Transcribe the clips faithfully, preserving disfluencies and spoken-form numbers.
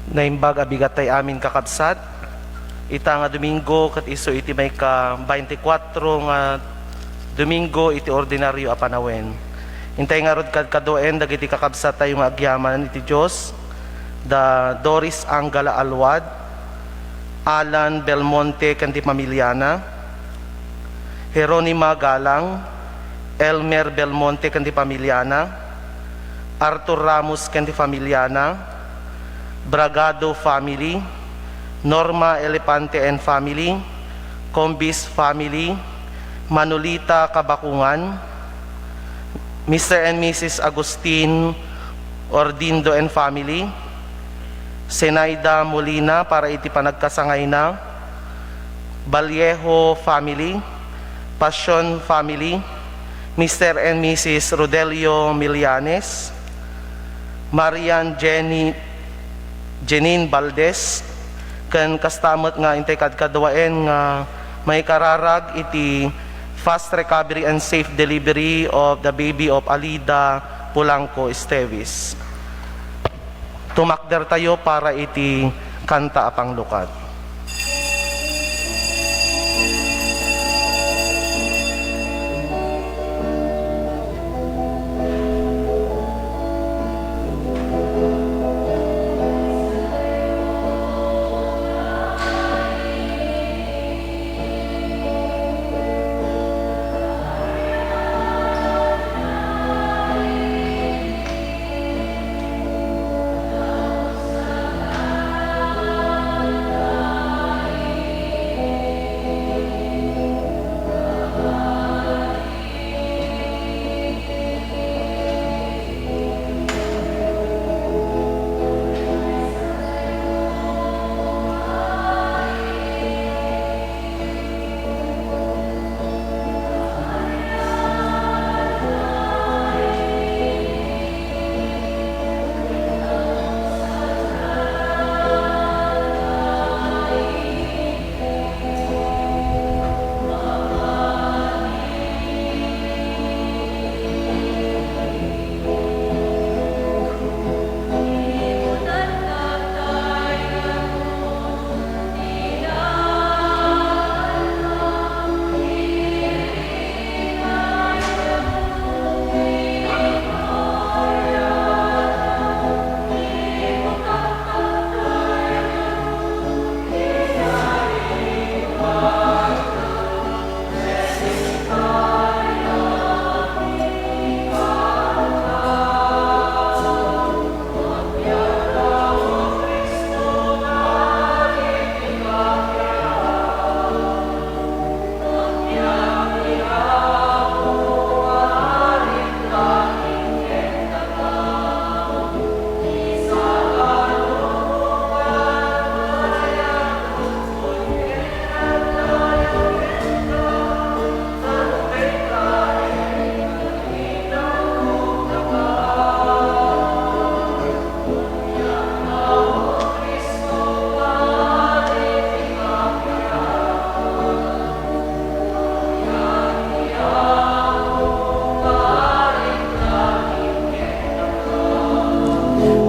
Naimbag a bigat tay amin, kakabsat. Ita nga Domingo ket isu iti maika-twenty-four nga Domingo iti ordinario a panawen. Intay ngarud kadkaduaen dagiti kakabsat tayo nga agyaman iti Dios, da Doris Angala Alwad, Alan Belmonte ken ti familiana, Jeronima Galang, Elmer Belmonte ken ti familiana, Arthur Ramos ken ti familiana, Bragado family, Norma Elepante and family, Combis family, Manolita Kabakungan, Mister and Missus Agustin Ordindo and family, Zenaida Molina para iti panagkasangayna, Vallejo family, Pasion family, Mister and Missus Rodelio Millanes, Marian Jenny, Jeanine Valdez, ken kasta met nga intay kadkaduaen nga maikararag iti fast recovery and safe delivery of the baby of Alida Polanco Esteves. Tumakdertayo para iti kanta a panglukat.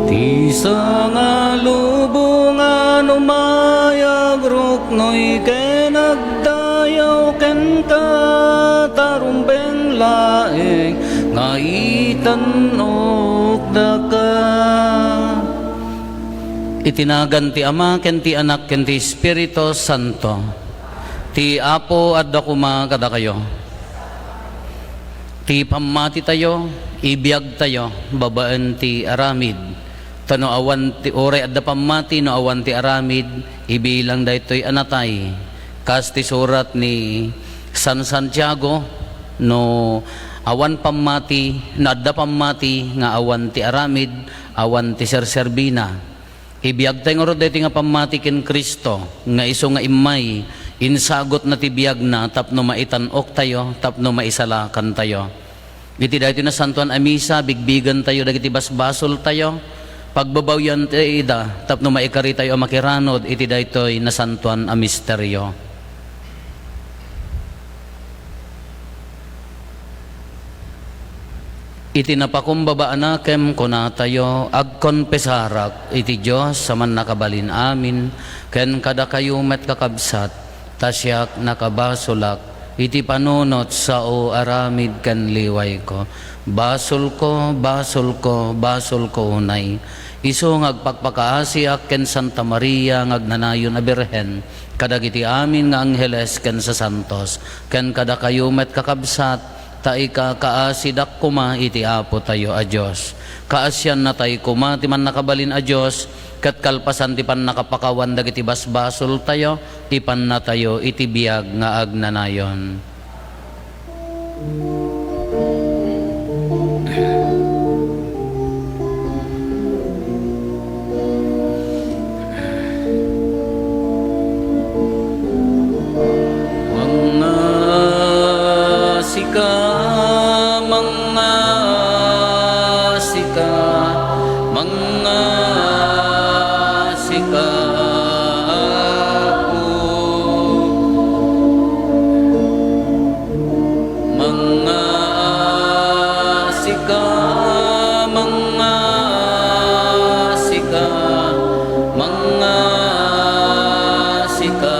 Ti sangalubongan umayagruknoy ken agdayaw kenka, ta rumbeng laeng nga itannok daka. Iti nagan ti Ama, ken ti Anak, ken ti Espiritu Santo. Ti Apo adda koma kadakayo. Ti pammatitayo, ibiagtayo babaen ti aramid. Ta no awan ti, uray adda pammati, no awan ti aramid, ibilang daytoy a natay. Kas ti surat ni San Santiago, no awan pammati, no adda pammati nga awan ti aramid, awan ti serserbina. Ibiagtay ngarud daytoy nga pammati ken Cristo, nga isu nga immay, insagutna ti biagna tapno maitan-oktayo, tapno maisalakantayo. Iti daytoy nasantoan a misa, bigbigentayo dagiti basbasoltayo, pagbabawiantayo ida, tapno maikaritayo a makiranod iti daytoy nasantoan a misterio. Iti napakumbaba a nakem, kunatayo, agkonpesarak iti Dios a Mannakabalin-amin, ken kadakayo met, kakabsat, ta siak nakabasolak iti panunot sao aramid ken liwayko. Basolko, basolko, basolko unay. Isu nga agpakpakaasiak ken Santa Maria nga agnanayon a Birhen, kadagiti amin nga angheles ken sasantos, ken kadakayo met, kakabsat, ta ikakaasidak koma iti Apotayo a Dios. Kaasiannatay koma ti Mannakabalin a Dios, ket kalpasan ti pannakapakawan dagiti basbasoltayo, ipannatayo iti biag nga agnanayon. Mangngasika, mangngasika, mangngasika, Apo. Mangngasika, mangngasika, mangngasika,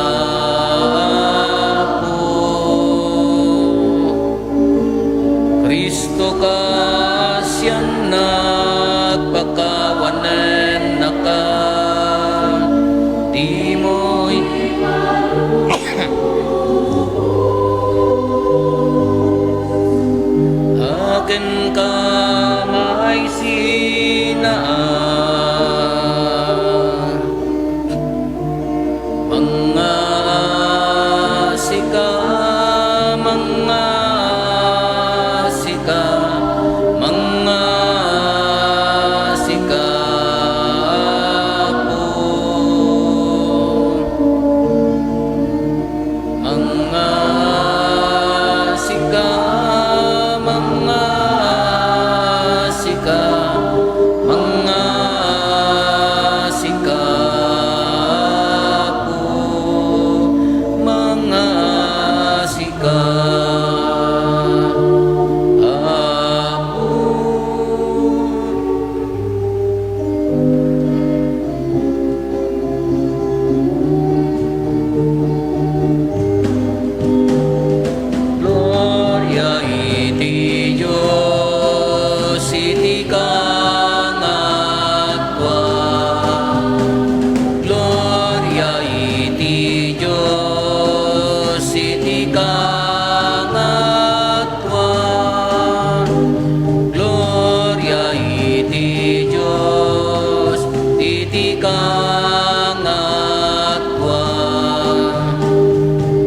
Apo. Kristo, kaasiannak, pakawanennaka, dimo Akin ka maisina. Mangngasika, mangngasika, mangngasika, Apo. Mangngasika, mangngasika, mangngasika, Apo. Mangngasika, Apo. Gloria iti Dios iti kangatua. Gloria iti Dios iti kangatua. Gloria iti Dios iti kangatua.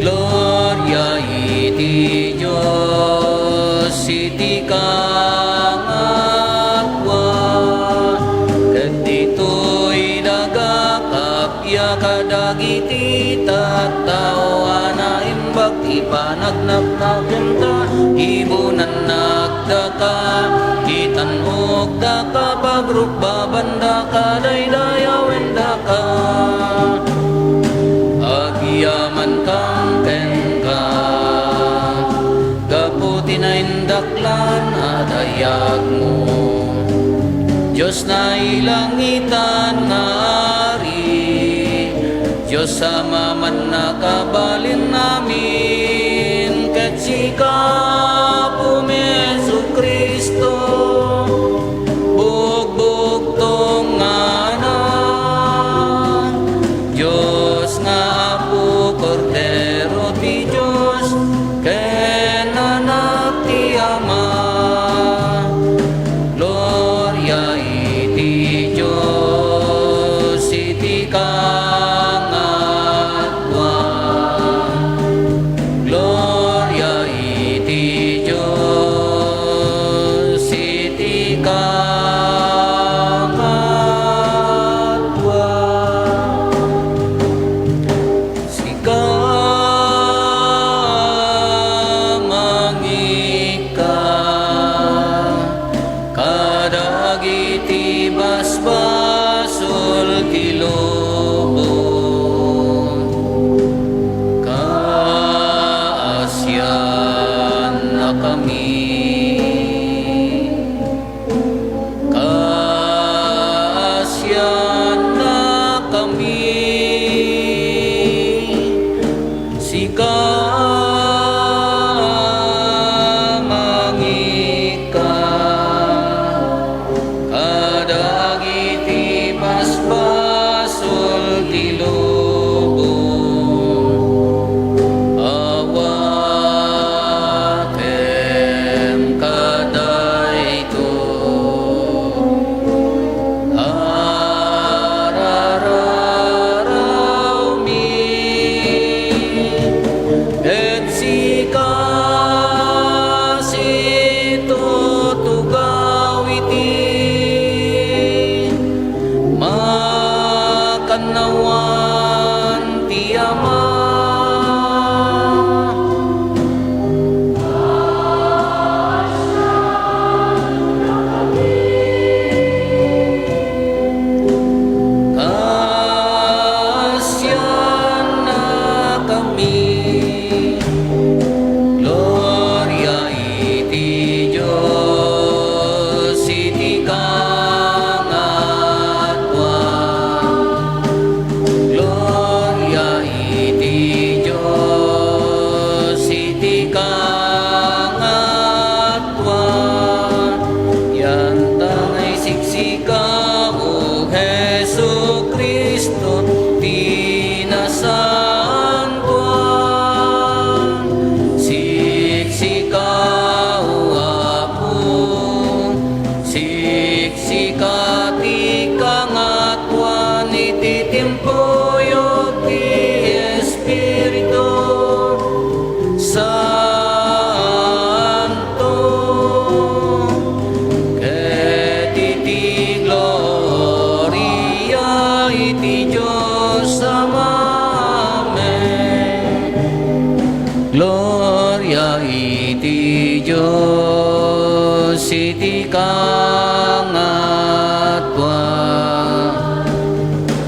Gloria iti Dios iti kangatua. Ket ditoy dagak a pia kadagiti tattao a naimbag ti panagnapnapenta, ibunannak daka, itan-ok daka, pagrukbaban daka, daydayawen daka. Agyamankam kenka, gapu ti naindaklan a dayagmo. Dios nailangitan nga Ari, Dios Ama, Mannakabalin-amin, ket sika, Apom Jesu-Cristo, bugbugtong nga Anak, Dios nga Apo, Kordero ti Dios, ken Anak ti Ama. Gloria iti Dios iti kangatua. Gloria iti Dios iti kangatwa.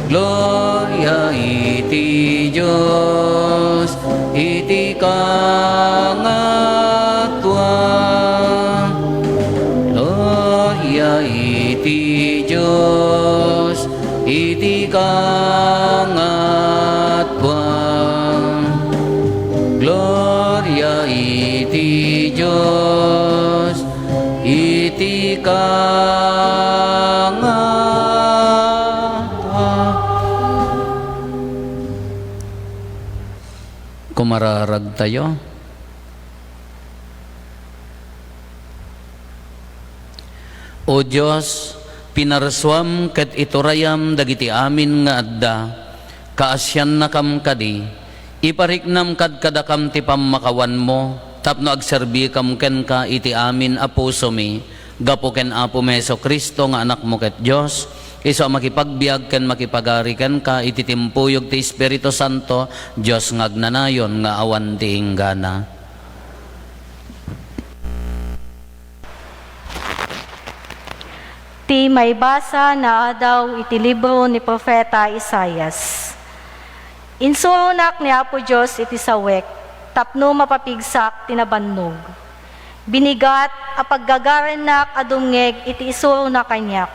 Gloria iti Dios iti kangatwa. Gloria iti Dios iti kangatwa. Gloria iti Dios iti kangatwa. Kumararagtayo. O Dios, pinarsuam ket iturayam dagiti amin nga adda, kaasiannakam kadi, ipariknam kadkadakam ti pammakawanmo, tapno agserbikam kenka iti amin a pusomi, gapu ken Apomi Jesu-Cristo nga Anakmo ket Dios, isu a makipagbiag ken makipagari kenka iti timpuyog ti Espiritu Santo, Dios nga agnanayon nga awan ti inggana. Ti maibasa naadaw iti libro ni Profeta Isaias. Insuronak ni Apo Dios iti sawek tapno mapapigsak ti nabannog. Binigat a paggagarennak a dumngeg iti isurona kaniak.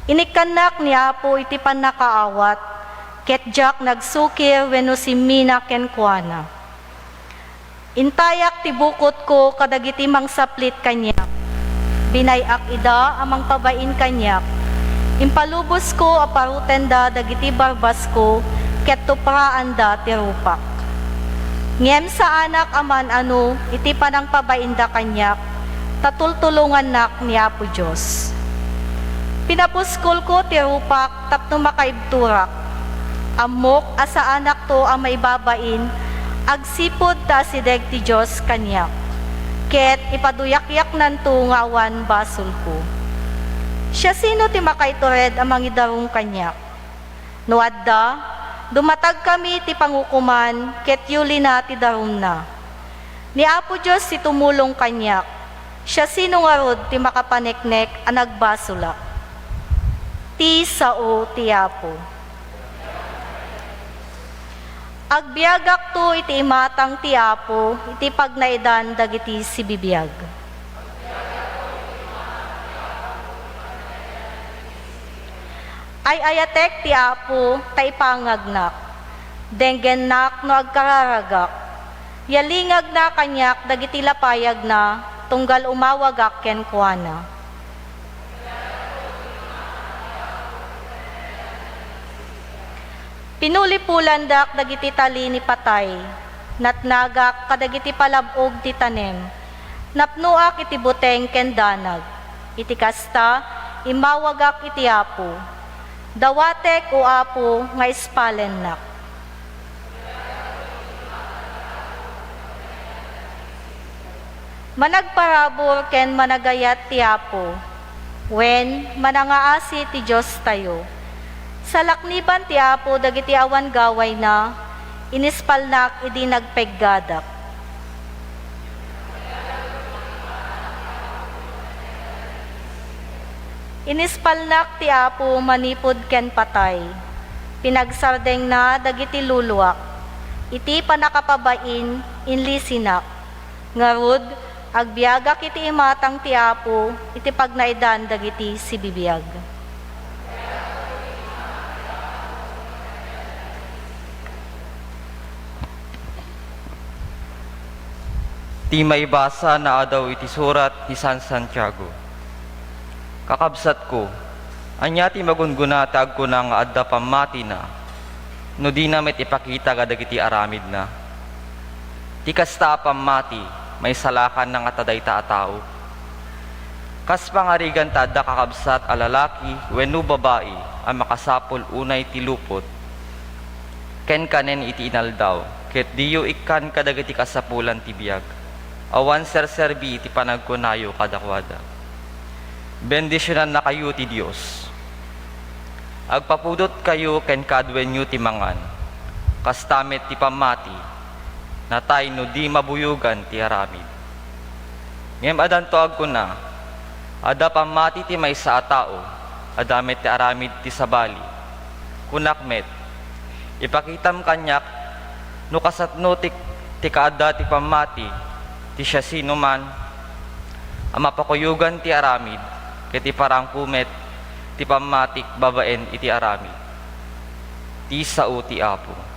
Inikkannak ni Apo iti pannakaawat, ket diak nagsukir wenno simmina kenkuana. Intayak ti bukotko kadagiti mangsaplit kaniak. Binay-ak ida a mangpabain kaniak. Impalubosko a parutenda dagiti barbasko ket tupraanda ti rupak. Ngem saanak a maan-ano iti panangpabainda kaniak, ta tultulongannak ni Apo Dios. Pinapuskolko ti rupak tapno makaibturak. Ammok a saanakto a maibabain, agsipud ta asideg ti Dios kaniak, ket ipaduyakyaknanto nga awan basolko. Siasino ti makaitured a mangidarum kaniak? No adda, dumatagkami ti pangukoman ket yulina ti darumna. Ni Apo Dios ti tumulong kaniak. Siasino ngarud ti makapaneknek a nagbasolak? Ti sao ti Apo. Agbiagakto iti imatang ti Apo iti pagnaedan dagiti sibibiag. Ay-ayatek ti Apo ta ipangagnak. Denggennak no agkararagak. Yalingagna kaniak dagiti lapayagna tunggal umawagak kenkuana. Pinulipolandak dagiti tali ni patay. Natnagak kadagiti palab-og ti tanem. Napnoak iti buteng ken danag. Iti kasta, immawagak iti Apo. Dawatek, O Apo, nga ispalennak. Managparabur ken managayat ti Apo, wen, manangaasi ti Diostayo. Salakniban ti Apo dagiti awan gawayna, inispalnak idi nagpeggadak. Inispalnak ti Apo manipud ken patay. Pinagsardengna dagiti luluak. Iti pannakapabain, inlisinak. Ngarud, agbiagak iti imatang ti Apo iti pagnaedan dagiti sibibiag. Ti maibasa naadaw iti surat ni San Santiago. Kakabsatko, ania ti magungguna ti agkuna nga adda pammatina no dina met ipakita kadagiti aramidna? Ti kasta a pammati, maisalakanna ngata dayta a tao. Kas pangarigan ta adda kakabsat a lalaki wenno babai a makasapul unay ti lupot, ken kanen iti inaldaw, ket diyo ikkan kadagiti kasapulan ti biag. Awan serserbi ti panagkunayo kadakuada. Bendisionannakayo ti Dios. Agpapudotkayo ken kaaduenyo ti mangan. Kasta met ti pammati, natay no di mabuyogan ti aramid. Ngem adanto agkuna, Adda pammati ti maysa a tao, adda met ti aramid ti sabali. Kunak met, ipakitam kaniak no kasano ti, ti kaadda ti pammati ti siasinoman a mapakuyogan ti aramid, ket iparangko met ti pammatik babaen iti aramid. Ti sao ti Apo.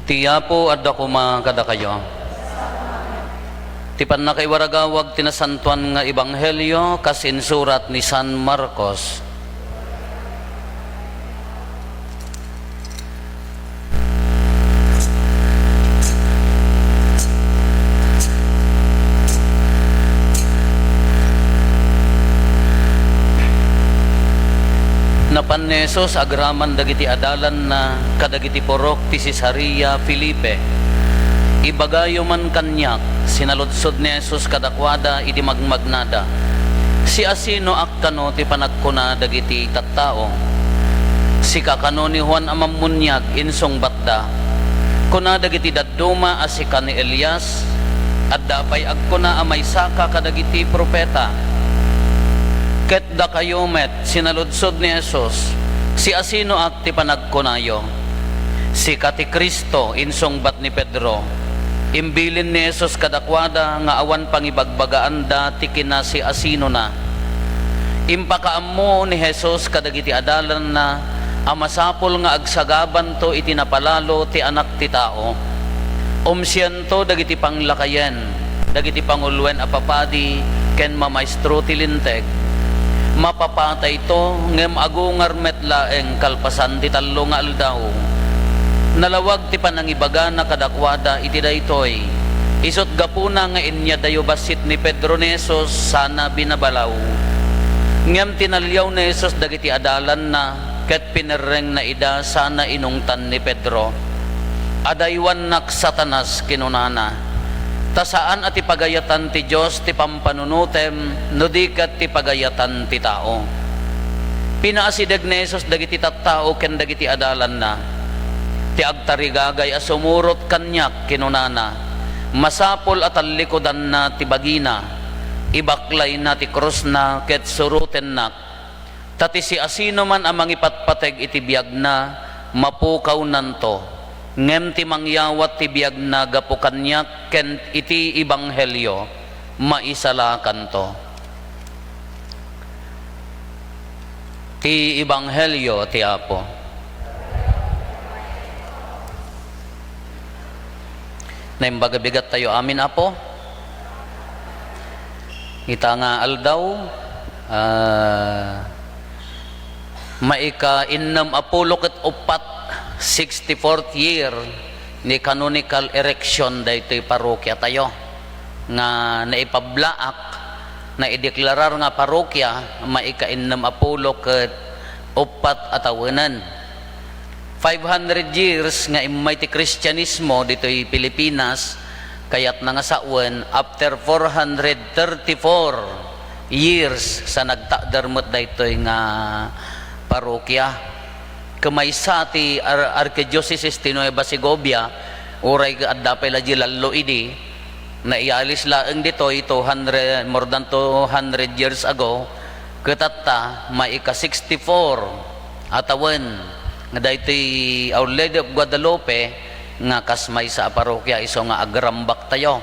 Ti Apo adda koma kadakayo. Ti pannakaiwaragawag ti nasantoan nga ebanghelio kas insurat ni San Marcos. Napan ni Jesus agraman dagiti adalanna kadagiti purok ti Cesarea Felipe. Ibagayo man kaniak, sinaludsod ni Jesus kadakuada idi magmagnada, "Siasinoak kano ti panagkuna dagiti tattao? Sika kano ni Juan a Mammuniag?" Insungbatda, "Kuna dagiti dadduma a sika ni Elias. Adda pay agkuna a maysaka kadagiti profeta." Ket dakayo met, sinaludsod ni Jesus, "Siasinoak ti panagkunayo?" "Sika ti Cristo," insungbat ni Pedro. Imbilin ni Jesus kadakuada nga awan pangibagbagaanda ti kinasiasinona. Impakaammo ni Jesus kadagiti adalanna a masapul nga agsagabanto iti napalalo ti Anak ti Tao. Umsianto dagiti panglakayen, dagiti panguloen a papadi ken mamaestro ti Linteg. Mapapatayto, ngem agungar met laeng kalpasan ti tallo nga aldaw. Nalawag ti panangibagana kadakuada iti daytoy. Isut' gapuna nga inyadayo bassit ni Pedro ni Jesus sana binabalaw. Ngem tinaliaw ni Jesus dagiti adalanna ket pinerrengna ida sana inungtan ni Pedro. "Adaywannak, Satanas," kinunana, "ta saan a ti pagayatan ti Dios ti pampanunotem no di ket ti pagayatan ti tao." Pinaasideg ni Jesus dagiti tattao ken dagiti adalanna. "Ti agtarigagay a sumurot kaniak," kinunana, "masapul a tallikudanna ti bagina, ibaklayna ti krusna ket surotennak. Ta ti siasinoman a mangipatpateg iti biagna, mapukawnanto, ngem ti mangyawat ti biagna gapu kaniak ken iti ebanghelio, maisalakanto." Ti ebanghelio ti Apo. Naimbag a bigattayo amin, Apo. Ita nga aldaw, ah, maika-innem a pulo ket uppat, sixty-fourth year, ni canonical erection daytoy parokiatayo nga naipablaak, naideklarar nga parokia, maika-innem a pulo ket uppat a tawenen. Five hundred years nga immay ti Kristianismo ditoy Pilipinas, kayatna nga sawen, after four hundred thirty-four years sa nagtakder met daytoy nga parokia. Ket maysa ti ar-, Archdiocese ti Nueva Segovia, uray adda pay la di lallo idi, naialis laeng ditoy two hundred, more than two hundred years ago, ket tatta, maika sixty-four a tawen nga daytoy Our Lady of Guadalupe nga kas maysa a parokia isu nga agrambaktayo.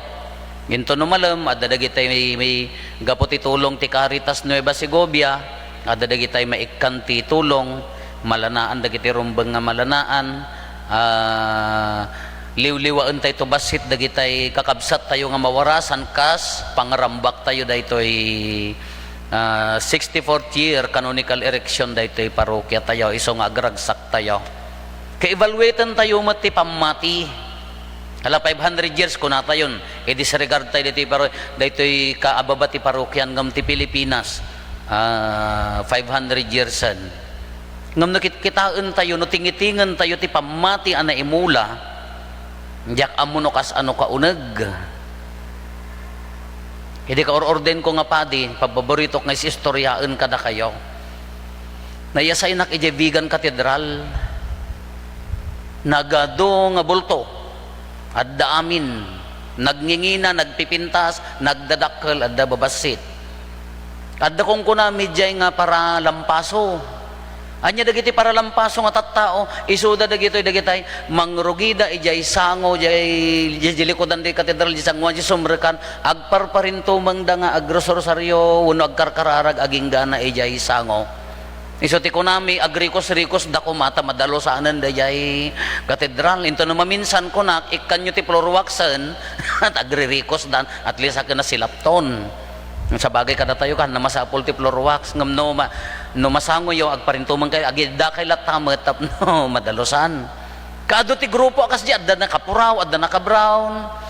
Intono malem, adda dagitay may, may gapu ti tulong ti Caritas Nueva Segovia, adda dagitay maikkan ti tulong, malanaan dagiti rumbeng nga malanaan, ah, liwliwaentayo bassit dagitay kakabsattayo nga mawarasan kas pangrambaktayo daytoy, ah, sixty-fourth year canonical erection daytoy parokiatayo, isu nga agragsaktayo. Ka-evaluatentayo met ti pammati. Ala, five hundred years kunatayon, i-disregard tayo ditoy paro-, daytoy kaababa ti parokian ngem ti Pilipinas, ah, five hundred yearsen. Ngem no kitkitaentayo, no tingitingen tayo ti pammati a naimula, diak ammo no kas-ano kauneg. Idi kaur-ordenko nga padi, pababaritok nga is-istoriaen kadakayo. Naiyasaynak idiay Vigan Cathedral. Nagadu nga bulto. Adda amin. Nagngingina, nagpipintas, nagdadakkel, adda babassit. Adda kunkunami diay nga paralampaso. Ania dagiti paralampaso nga tattao? Isuda dagitoy dagitay mangrugida idiay sango, diay, diay likudan ti katedral, diay San Juan, diay sumrekkan, agparparintumengda nga agrusorsario wenno agkarkararag agingga idiay sango. Isu ti kunami, agrikos-rikosda koma ta madalusanen daydiay katedral. Intono maminsan kunak, ikkanyo ti floor waxen, agririkosdan, at least a ken nasilapton. Sabagay kadatayo, haan a masapul ti floor wax, ngem no ma-, no masangoyo, agparintumengkayo, agidakay latta met tapno madalusan. Kaadu ti grupo a kasdi, adda nakapuraw, adda naka-brown.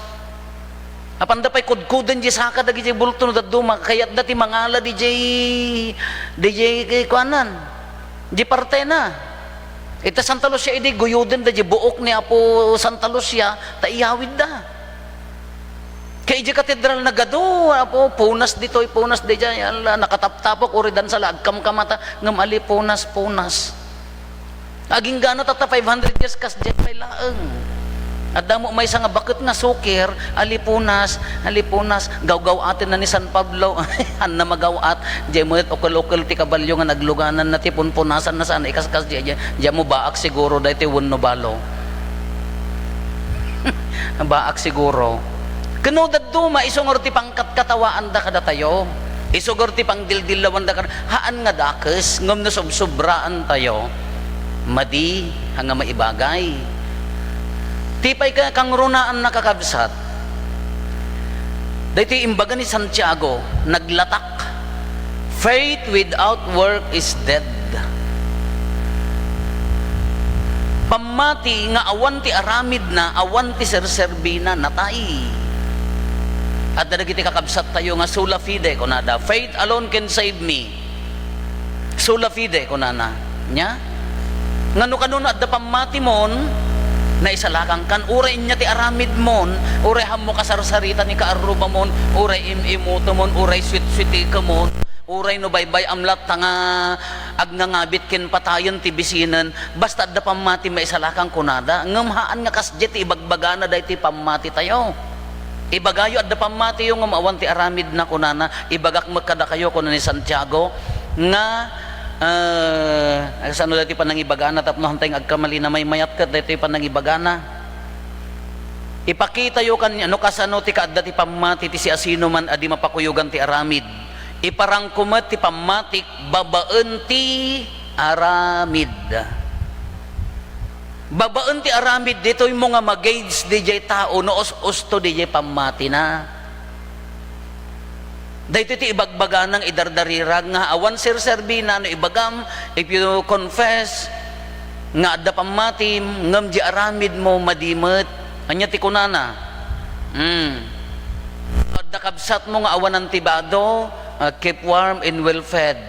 Apanda pay kudkuden diay saka dagiti bulto no dadduma, kayatda ti mangala diay, diay kuanan, diay partena. Ita Santa Lucia idi guyodenda diay buok ni Apo Santa Lucia, ta iyawidda. Kay idiay katedral nagadu, apo, punas ditoy, punas diay, ala, nakataptapok, uray dansa la agkamkamata, ngem ali punas, punas. Aginggana tatta five hundred years, kasdiay pay laeng. Adda mo maysa nga baket nga sukir, ali punas, ali punas, gawgaw-atenna ni San Pablo, haan a magaw-at, diay met ukel-ukel ti kabalio nga naglugananna ti punpunasanna, saan a ikaskas diay, diay, diay mo baak siguro daytoy wenno balo. Baak siguro. Ken no dadduma, isu ngarud ti pangkatkatawaanda kadatayo. Isu ngarud ti pangdildillawanda kad-, haan nga dakes, ngem no sobsobraantayo, madi nga maibagay. Ti pay ka-, kangrunaan, nakakabsat, daytoy imbaga ni Santiago, naglatak. Faith without work is dead. Pammati nga awan ti aramidna, awan ti serserbina, natay. Adda dagiti kakabsattayo nga sola fide, kunada, "Faith alone can save me." Sola fide, kunana. Nya? Nga no kano no adda pammatimon, naisalakangkan, uray ania ti aramidmon, uray haanmo kasarsarita ni kaarrubamon, uray im-imutemon, uray suit-suitikemon, uray no baybay-am latta nga agngangabit ken patayen ti bisinen, basta adda pammati, maisalakang, kunada. Ngem haan nga kasdiay ti ibagbagana daytoy pammatitayo. Ibagayo, adda pammatiyo ngem awan ti aramidna, kunana. Ibagak met kadakayo, kuna ni Santiago, nga, eh, kasano daytoy panangibagana tapno haantay nga agkamali, namaymayat ket daytoy panangibagana. Ipakitayo kaniak no kasano ti kaadda ti pammati ti siasinoman a di mapakuyogan ti aramid. Iparangko met ti pammatik babaen ti aramid. Babaen ti aramid, ditoymo nga ma-gauge diay tao no us-usto diay pammatina. Daytoy ti ibagbagana nga idardarirag nga awan serserbina no ibagam, if you confess nga adda pammatim, ngem diay aramidmo madi met. Ania ti kunana? Hmm. Adda kabsatmo nga awanan ti bado, ah, keep warm and well fed.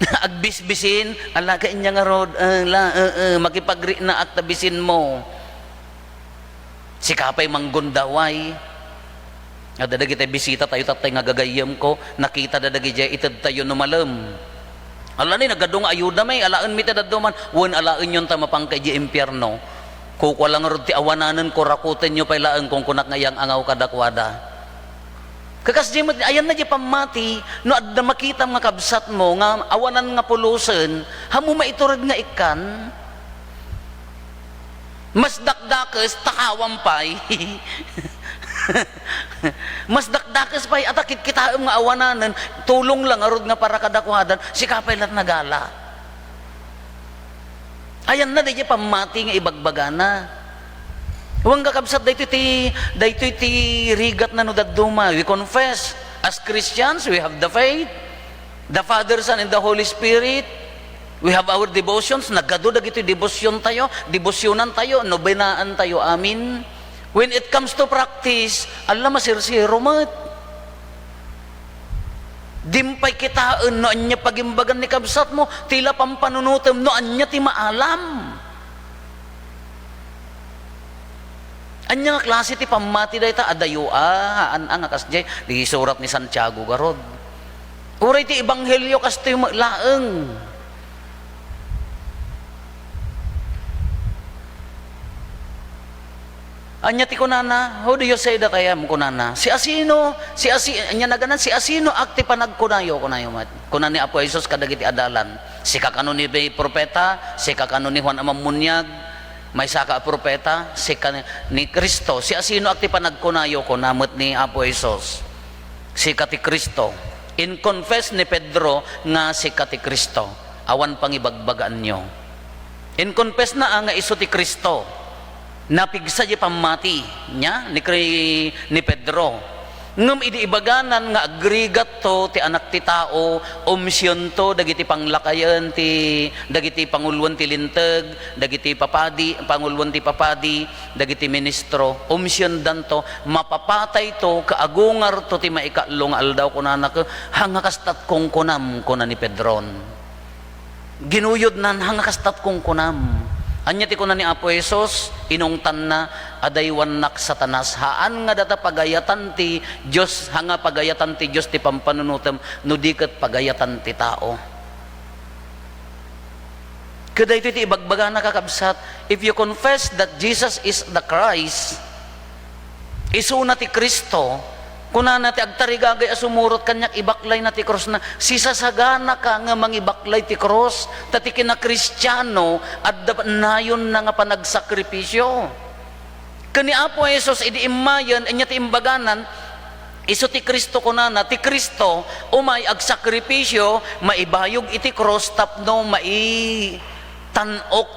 Agbisbisin, ala ka inya ngarud, eh, la, eh, eh, makipagriknaak ta bisinmo. Sika pay manggundaway. Adda dagiti bisitatayo, tattay nga gagayyemko, nakitada dagidiay itedtayo no malem. Ala ni, nagadu nga ayuda may, alaen mi ti dadduman, wen alaenyon ta mapanka idiay impierno. Kukua la ngarud ti awananen, kurakutenyo pay laeng, kunkunak nga iyang-angaw kadakuada. Kakasdi met, ayanna di pammati, no adda makitam nga kabsatmo nga awanan nga pulosen, haanmo maitured nga ikkan. Mas dakdakes, takawam pay. Mas dakdakes pay, ata kitkitaem nga awananen, tulong la ngarud nga para kadakuadan, sika pay la't nagala. Ayanna, daydiay pammati nga ibagbagana. Wen, kakabsat, daytoy ti, daytoy ti rigatna no dadduma. We confess, as Christians, we have the faith, the Father, Son, and the Holy Spirit. We have our devotions. Nagadu dagitoy devotion tayo, devotionan tayo, nobenaan tayo. Amen. When it comes to practice, ala, masirsiro met. Dim pay kitaen no ania pagimbagan ni kabsatmo, ti la pampanunotem no ania ti maalam. Ania nga klase ti pammati dayta? Adayo a, haan a nga kasdiay, di surat ni Santiago garud. Uray ti ebanghelio kastoy met laeng. Ania ti kunana? "Who do you say that I am?" kunana. "Siasino, siasi-," ania naganan, "Siasinoak ti panagkunayo?" kunayo met. Kuna ni Apo Jesus kadagiti adalan, "Sika kano ni propeta? Sika kano ni Juan a Mammuniag? Maysaka a propeta? Sika ni Cristo? Siasinoak ti panagkunayo?" kuna met ni Apo Jesus. "Sika ti Cristo." In-confess ni Pedro nga sika ti Cristo. Awan pangibagbagaanyo. In-confess na a nga isu ti Cristo. Napigsa di pammati niya ni Cri-, ni Pedro. Ngem idi ibaganan nga agrigatto ti Anak ti Tao, umsionto dagiti panglakayen ti, dagiti panguloen ti Linteg, dagiti papadi, panguloen ti papadi, dagiti ministro, umsiondanto, mapapatayto, kaagungarto ti maikatlo nga aldaw, kunana, ke, "Haan nga kastat kungkunam?" kuna ni Pedron. Ginuyodnan, "Haan nga kastat kungkunam?" Ania ti kuna ni Apo Jesus? Inungtanna, "Adaywannak, Satanas. Haan nga data pagayatan ti Dios, haan nga pagayatan ti Dios ti pampanunotem, no di ket pagayatan ti tao." Ket daytoy ti ibagbagana, kakabsat, if you confess that Jesus is the Christ, isuna ti Cristo, kunana ti agtarigagay a sumurot kaniak, ibaklayna ti krusna. Sisasaganaka nga mangibaklay ti krus, ta ti kinakristiano, adda nayonna nga panagsakripisio. Ken ni Apo Jesus idi immayen, ania ti imbaganan? Isu ti Cristo, kunana, ti Cristo, umay agsakripisio, maibayog iti krus tapno maitan-ok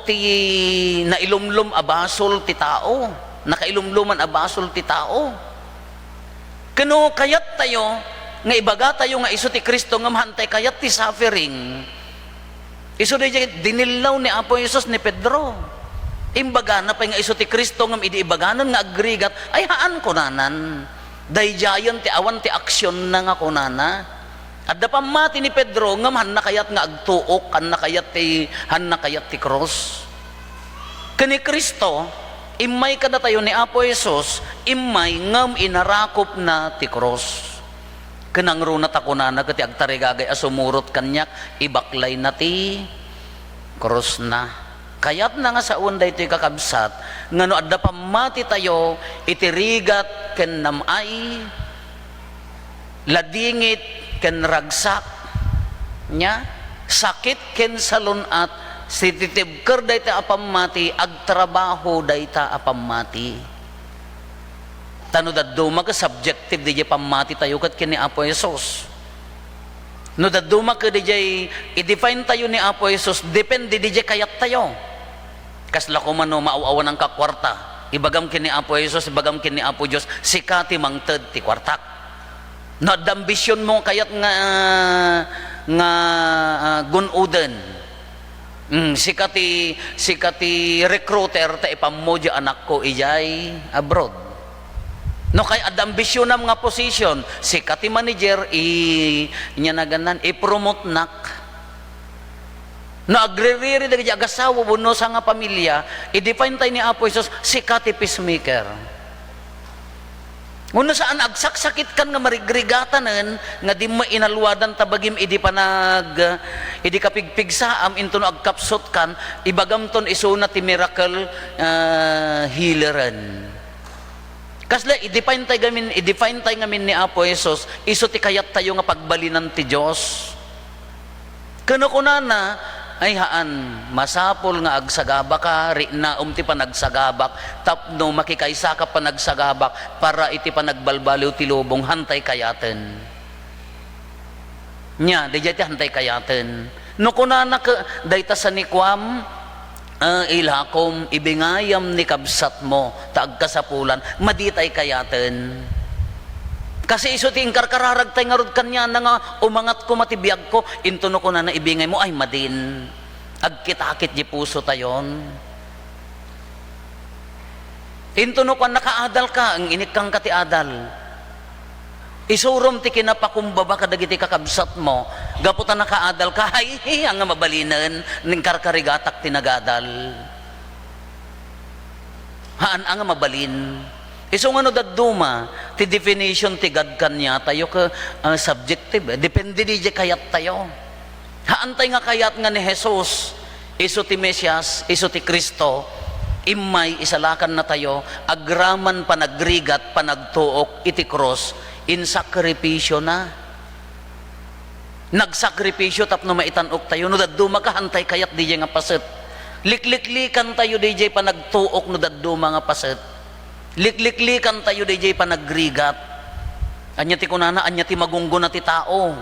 ti nailumlom a basol ti tao, nakailumloman a basol ti tao. Ken no kayattayo nga ibagatayo nga isu ti Cristo ngem haantay kayat ti suffering, isu daydiay dinillaw ni Apo Jesus ni Pedro. Imbagana pay nga isu ti Cristo ngem idi ibaganan nga agrigat, ay haan, kunanan. Daydiayen ti awan ti aksionna nga kunana. Adda pammati ni Pedro ngem haanna kayat nga agtuok, haanna kayat ti, haanna kayat ti krus. Ken ni Cristo, immay kadatayo ni Apo Jesus, immay ngem inarakopna ti krus. Ken nangruna ta kunana ket ti agtarigagay a sumurot kaniak, ibaklayna ti krusna. Kayatna nga sawen daytoy, kakabsat, nga no adda pammatitayo iti rigat ken nam-ay, ladingit ken ragsak, nia, sakit ken salun-at, sititibker dayta a pammati, agtrabaho dayta a pammati. Ta no dadduma ket subjective diay pammatitayo ket ken ni Apo Jesus. No dadduma ket diay i-define tayo ni Apo Jesus, depende diay kayattayo. Kasla koma no maaw-awananka kuarta, ibagam ken ni Apo Jesus, ibagam ken ni Apo Dios, "Sika ti mangted ti kuartak." No adda ambisionmo nga kayat nga, nga, ah, gun-oden, mm, sika ti, sika ti recruiter ta ipammo diay anakko idiay abroad. No kay adda ambisionam nga position, sika ti manager, i-, nia naganan, i-promotenak. No agririri dagiti agasawa wenno sangapamilia, i-define tayo ni Apo Jesus, "Sika ti peacemaker." Ngem no saan, agsaksakitkan nga marigrigatanen, nga dimma inalwadan ta bagim idi panag-, idi kapigpigsaam, intono agkapsutkan, ibagamton isuna ti miracle, ah, healeren. Kasla, i-define tay gamin, i-define tay ngamin ni Apo Jesus, isu ti kayattayo nga pagbalinan ti Dios. Ken no kunana, "Ay haan, masapul nga agsagabaka, riknaem ti panagsagabak, tapno makikaysaka panagsagabak para iti panagbalbaliw ti lubong," hantay kayaten. Nia, daydiay ti hantay kayaten. No kunana ke-, dayta sanikuam, "Ah, ilakom, ibingayam ni kabsatmo, ta agkasapulan," maditay kayaten. Kasi isu ti inkarkararagtay ngarud kaniana nga umangat koma ti biagko, intono kunana, "Ibingaymo," ay madin. Agkitakit di pusotayon. Intono kuan, nakaadalka, ang inikkanka ti adal. Isurom ti kinapakumbaba kadagiti kakabsatmo, gapu ta nakaadalka, ay, anga mabalinen, ning karkarigatak ti nagadal. Haan anga mabalin. Isu nga no dadduma, ti definition ti God kaniatayo ke, ah, subjective, eh. Depende di kayattayo. Haantay nga kayat nga ni Jesus, isu ti Mesias, isu ti Cristo, immay isalakannatayo, agraman panagrigat, panagtuok iti krus, insakripisiona. Nagsakripisio tapno maitan-oktayo. No dadduma ka, hantay kayat diay nga paset. Likliklikantayo diay panagtuok no dadduma nga paset. Likliklikantayo diay panagrigat. Ania ti kunana, ania ti magunggona ti tao?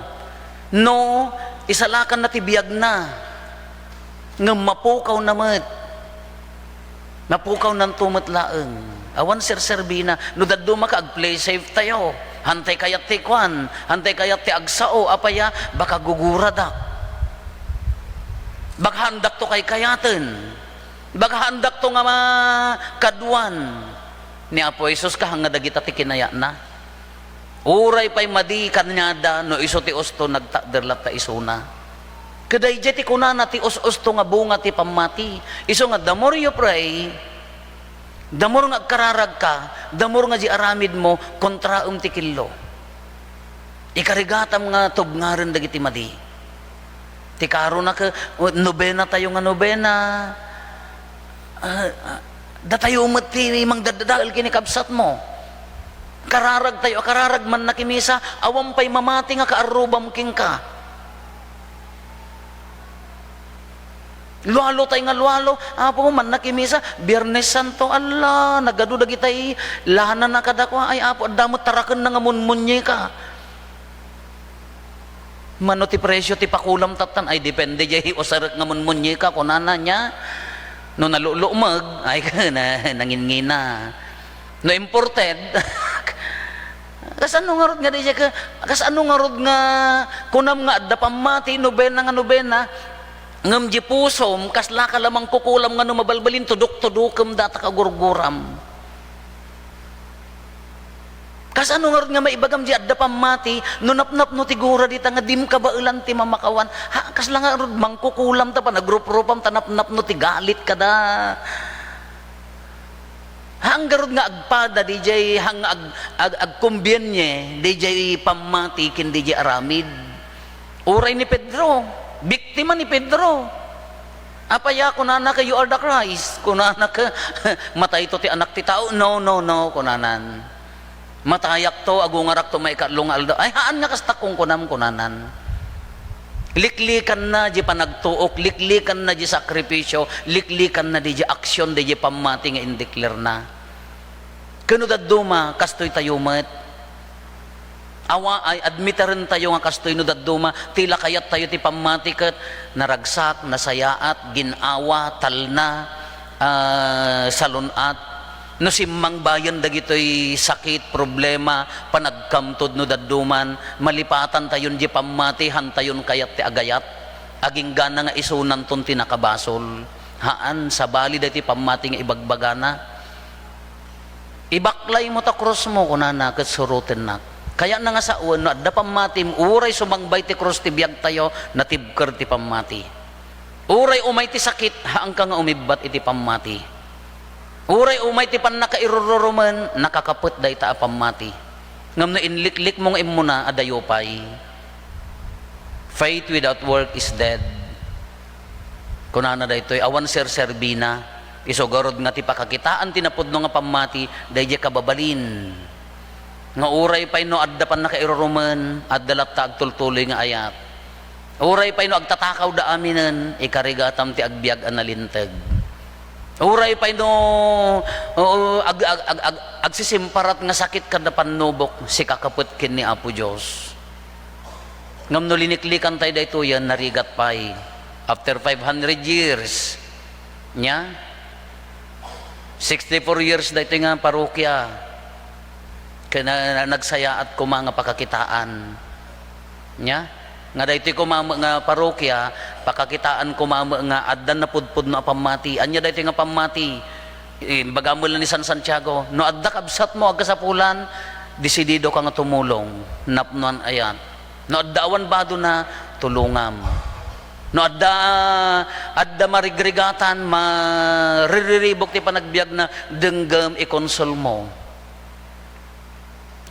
No, isalakanna ti biagna, ngem mapukawna met. Napukawnan to met laeng. Awan serserbina. No dadduma ka, ag-play safe tayo. Hantay kayat ti kuan, hantay kayat ti agsao, apaya, baka guguradak. Baka haandakto kaykayaten. Baka haandakto nga makaduan. Ni Apo Jesus, kahanga dagita ti kinayatna. Uray pay madi kaniada, no isu ti usto, nagtakder latta isuna. Kadaydiay ti kunana ti us-usto nga bunga ti pammati. Isu nga, the more you pray, the more nga agkararagka, the more nga di aramidmo, kontraem ti killo. Ikarigatam nga tubngaren dagiti madi. Ti karona ke, nobena tayo nga nobena. Ah, ah, datayo met ti mangdaddadael ken ni kabsatmo. Kararag tayo, kararag man nakimisa, awan pay mamati nga kaarrubam kenka. Lualo tay nga lualo, Apo, man nakimisa, Biyernes Santo, ala, nagadu dagitay lanana kadakua, ay, Apo, adda met tarakenna nga munmunyeka. Mano ti presio ti pakulam tattan? Ay, depende jay usarek nga munmunyeka, kunana niya. No nalulumeg, ay, na-, nangingina. No imported, kasano ngarud nga di ka, kasano ngarud nga kunam nga adda pammati, nobena nga nobena, ngem di pusom, kasla ka la mangkukulam nga no mabalbalin, tudok-tudokem data kagurguram. Kasano ngarud nga maibagam di adda pammati, no napnapno ti gura dita nga dim kabaelan ti mamakawan? Ha, kasla ngarud mangkukulam ta panagrupropam ta napnapno ti galit kada. Haan ngarud nga agpada, dijay haan nga ag-, ag-, agkombienye, dijay pammati ken dijay aramid. Uray ni Pedro, biktima ni Pedro. Apay a, kunana ka, "You are the Christ." Kunana ka, "Matayto ti Anak ti Tao." "No, no, no," kunanan. "Matayakto, agungarakto maikatlo nga aldaw." "Ay, haan nga kasta kunkunam," kunanan. Liklikanna di panagtuok, liklikanna di sakripisio, liklikanna di, di aksyon, di, di pammati nga indeklarna. Ken no dadduma, kastoy tayo met. Awa ay admitaren tayo nga kastoy no dadduma, ti la kayat tayo ti pammati ket naragsak, nasayaat, gin-awa, talna, ah, salun-at. No simmangbayen dagitoy sakit, problema, panagkamtod no dadduman, malipatan tayon di pammati, hantayon kayat ti agayat. Aginggana nga isunanton ti nakabasol. Haan, sabali daytoy pammati nga ibagbagana. "Ibaklaymo ta krusmo," kunana, ket surotennak. Kayatna nga sawen, no adda pammatim, uray sumangbay ti krus ti biagtayo, natibker ti pammati. Uray umay ti sakit, haanka nga umibbat iti pammati. Uray umay ti pannakairurumen, nakakapet dayta a pammati. Ngem no inliklikmo nga immuna, adayo pay. Faith without work is dead. Kunana daytoy, awan serserbina. Isu garud nga ti pakakitaan ti napudno nga pammati, daydiay kababalin. Nga uray pay no adda pannakairurumen, adda latta agtultuloy nga ayat. Uray pay no agtatakaw da aminen, ikarigatam ti agbiag a nalinteg. Uray pay no, oo, ag-, ag-, ag-, ag-, agsisimparat nga sakit kada pannubok, sika kapet ken ni Apo Dios. Ngem no liniklikan tayo daytoyen, narigat pay. After five hundred years, nya, sixty-four years daytoy nga parokya, ken na, na, nagsayaat koma nga pakakitaan. Nya? Nga daytoy koma met nga parokya, pakakitaan koma met nga adda napudpudno a pammati. Ania daytoy nga pammati? Imbaga met la ni San Santiago, "No adda kabsatmo a kasapulan, desididoka nga tumulong, napnoan ayat. No adda awan badona, tulongam. No adda, adda marigrigatan, maririribuk ti panagbiagna, denggem, ikonsolmo."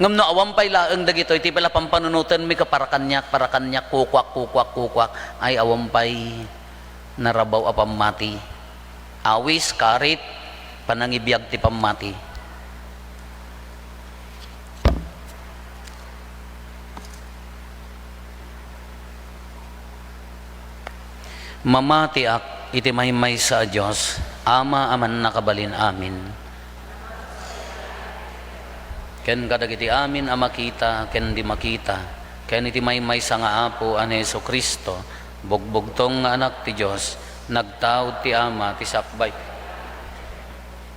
Ngem no awan pay laeng dagitoy, ti pala pampanunotenmi ket para kaniak, para kaniak, kukuak, kukuak, kukuak, ay awan pay narabaw a pammati. Awis, karit, panangibiag ti pammati. Mamatiak iti maymaysa a Dios, Ama a mannakabalin amin. Ken kadagiti amin a makita ken di makita, ken iti maymaysa nga Apo a ni Jesu-Cristo, bugbugtong nga Anak ti Dios, nagtaud ti Ama ti sakbay.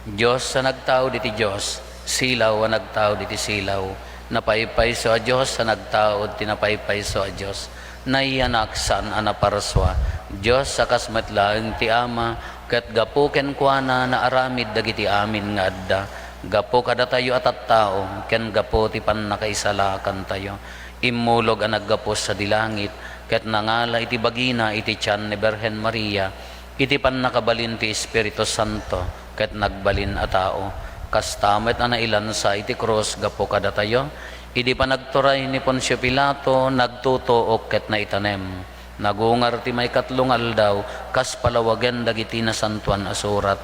Dios a nagtaud iti Dios, silaw a nagtaud iti silaw, napaypayso a Dios a nagtaud ti napaypayso a Dios, nayanak saan a naparsua, Dios a kas met laeng ti Ama, ket gapu kenkuana naaramid dagiti amin nga adda, gapu kadatayo a tattao, ken gapu ti pannakaisalakantayo. Immulog a naggapu sadi langit, ket nangala iti bagina iti tian ni Birhen Maria, iti pannakabalin ti Espiritu Santo, ket nagbalin a tao. Kasta met a nailansa iti krus gapu kadatayo. Idi panagturay ni Poncio Pilato, nagtutuok ket naitanem. Nagungar ti maikatlo nga aldaw, kas palawagen dagiti Nasantoan a Surat.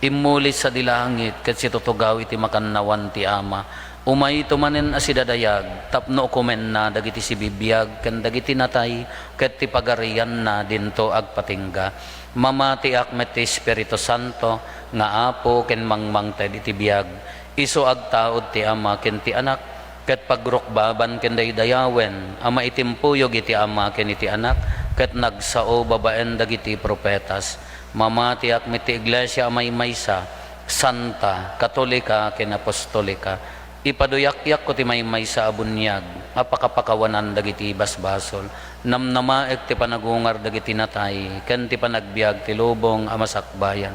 Immuli sadi langit ket situtugaw iti makannawan ti Ama. Umayto manen a sidadayag tapno ukomenna dagiti sibibiag ken dagiti natay, ket ti pagarianna dinto agpatingga. Mamatiak met ti Espiritu Santo nga Apo ken mangmangted iti biag. Isu agtaud ti Ama ken ti Anak, ket pagrukbaban ken daydayawen a maitimpuyog iti Ama ken iti Anak, ket nagsao babaen dagiti profetas. Mamatiak met ti iglesia a maymaysa, santa, katolika, ken apostolika. Ipaduyakyakko ti maymaysa a buniag a pakapakawanan dagiti basbasol. Namnamaek ti panagungar dagiti natay, ken ti panagbiag ti lubong a masakbayan.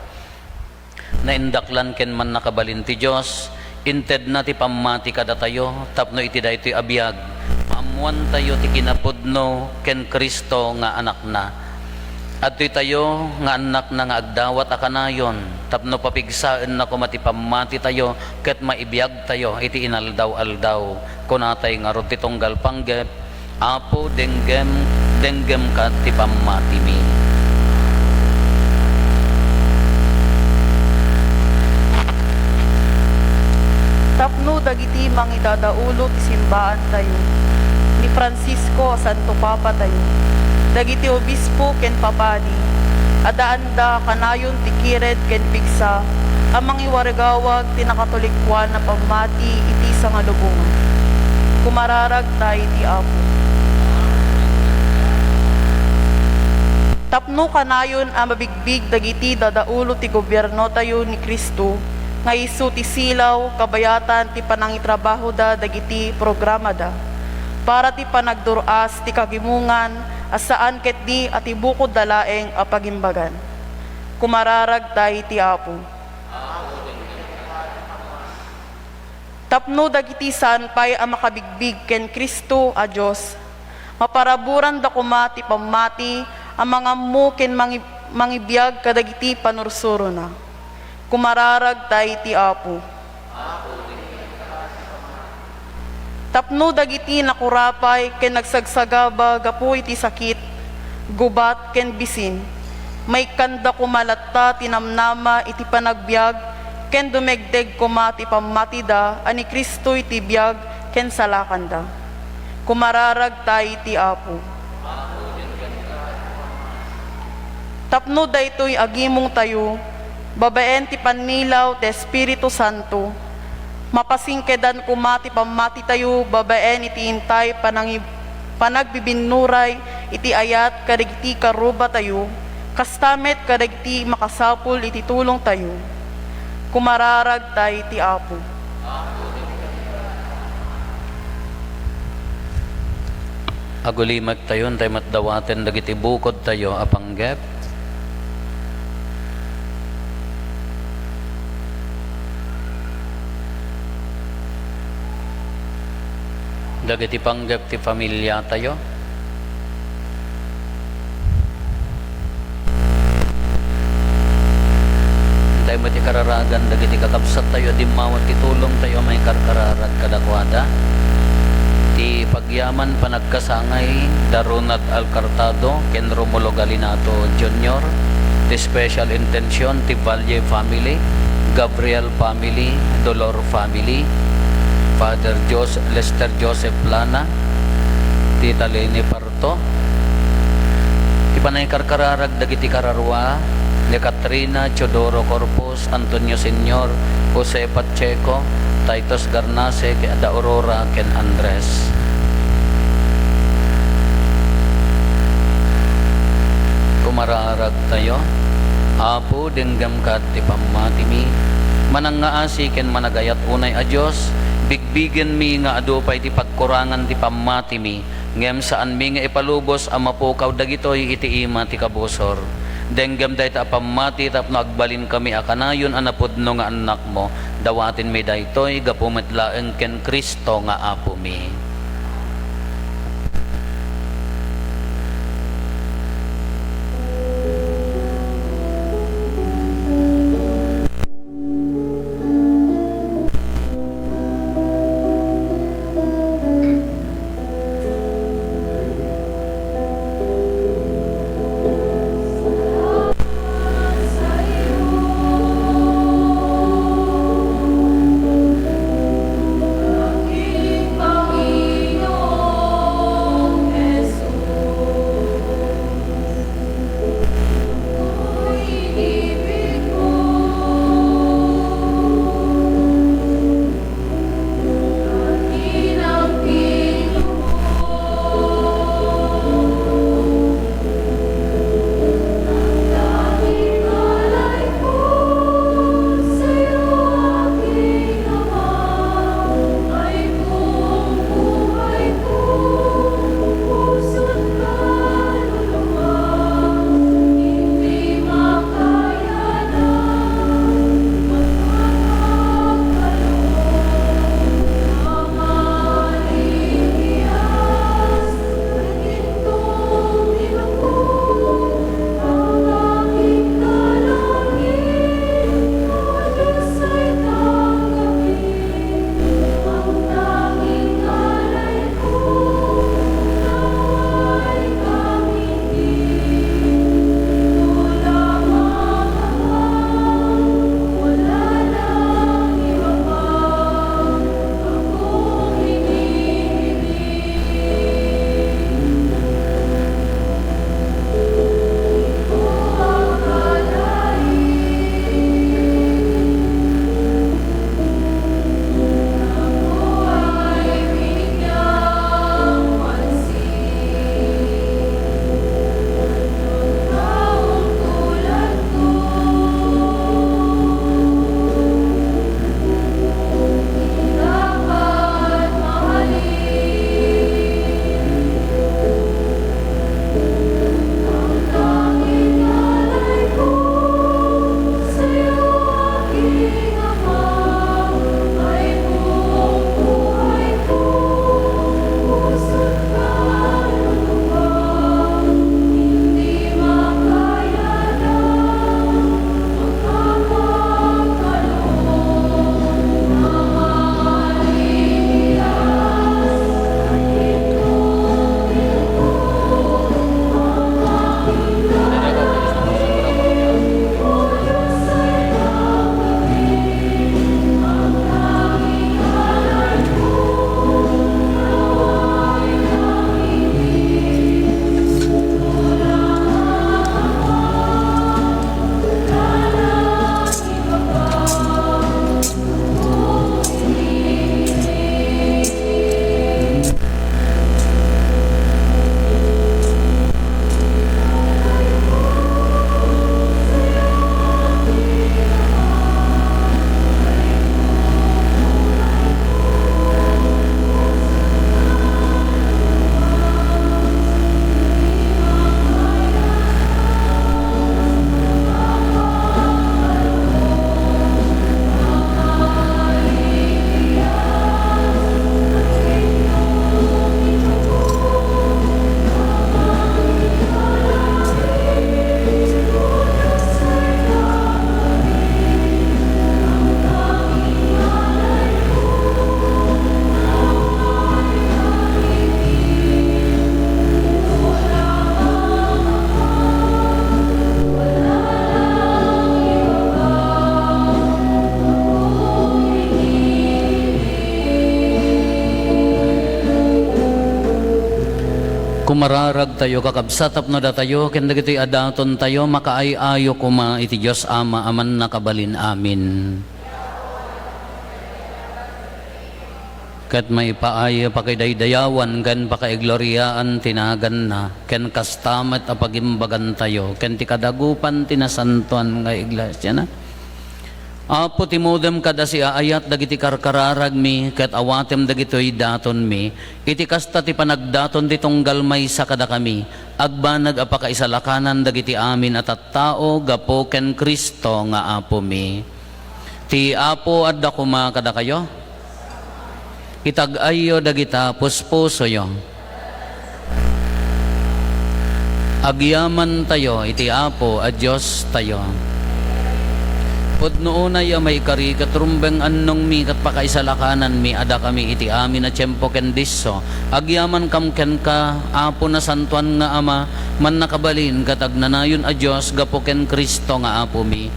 Naindaklan ken mannakabalin ti Dios, intedna ti pammati kadatayo tapno iti daytoy a biag, maammoantayo ti kinapudno ken Cristo nga Anakna. Adtoytayo nga annakna nga agdawat a kanayon tapno papigsaenna koma ti pammatitayo ket maibiagtayo iti inaldaw-aldaw. Kunatay ngarud ti tunggal panggep, Apo, denggem, denggem kat ti pammatimi. Tapno dagiti mangidadaulo ti simbaantayo, ni Francisco a Santo Papatayo, dagiti obispo ken papadi, addaanda kanayon ti kired ken pigsa a mangiwargawag ti nakatolikoan a pammati iti sangalubongan. Kumararagta iti Apo. Tapno kanayon a mabigbig dagiti dadaulo ti gobiernotayo ni Cristo, nga isu ti silaw, kabayatan ti panangitrabahoda dagiti programada, para ti panagdur-as ti kagimongan a saan ketdi a ti bukodda laeng a pagimbagan. Kumararagta iti Apo. Tapno dagiti saan pay a makabigbig ken Cristo a Dios, maparaburanda koma ti pammati a mangammo ken mangi-, mangibiag kadagiti panursurona. Kumararagta iti Apo. Tapno dagiti nakurapay ken nagsagsagaba gapu iti sakit, gubat ken bisin, maikkanda koma latta ti namnama iti panagbiag ken dumegdeg koma ti pammatida a ni Cristo iti biag ken salakanda. Kumararagta iti Apo. Tapno daytoy agimongtayo, babaen ti pannilaw ti Espiritu Santo, mapasingkedan koma ti pammatitayo babaen iti intay panangi-, panagbibinnuray iti ayat kadagiti karrubatayo, kasta met kadagiti makasapul iti tulongtayo. Kumararagta iti Apo. Agulimektayo, intay met dawaten dagiti bukodtayo a panggep. Dagiti panggep ti familiatayo. Intay met ti kararagan dagiti kakabsattayo a dimmawa ti tulongtayo a maikarkararag kadakuada. Ti pagyaman panagkasangay da Ronald Alcartado ken Romulo Galinato Junior, ti special intention ti Valle family, Gabriel family, Dolor family, Father Jos-, Lester Joseph Plana, Tita Leni Par-, to. Ti panangikarkararag dagiti kararua, ni Katrina Teodoro Corpus, Antonio Senior, Jose Pacheco, Titus Garnase, ken da Aurora, ken Andres. Kumararagtayo. Apo, denggem kad ti pammatimi. Manangngaasi ken managayat unay a Dios, bigbigenmi nga adu pay ti pagkurangan ti pammatimi. Ngem saanmi nga ipalubos a mapukaw dagitoy iti ima ti kabusor. Denggem dayta a pammati tapno agbalinkami a kanayon a napudno nga annakmo. Dawatenmi daytoy gapu met laeng ken Cristo nga Apomi. Kararagtayo, kakabsat, tapno datayo ken dagitoy a datontayo makaay-ayo koma iti Dios Ama a Mannakabalin. Amin. Ket maipaay a pakidaydayawan ken pakaigloriaan ti naganna, ken kasta met a pagimbagantayo ken ti kadagupan ti nasantoan nga iglesiana. Apo, timudem kad a siaayat dagiti karkararagmi ket awatem dagitoy datonmi. Iti kasta ti panagdaton ti tunggal maysa kadakami, agbanag a pakaisalakanan dagiti amin a tattao gapu ken Cristo nga Apomi. Ti Apo adda koma kadakayo. Itag-ayyo dagita puspusoyo. Agyamantayo iti Apo a Diostayo. Pudno unay a maikari ket rumbeng annongmi ket pakaisalakananmi a dakami iti amin a tiempo ken disso. Agyamankam kenka, Apo, nasantoan nga Ama, mannakabalin ket agnanayon a Dios gapu ken Cristo nga Apomi.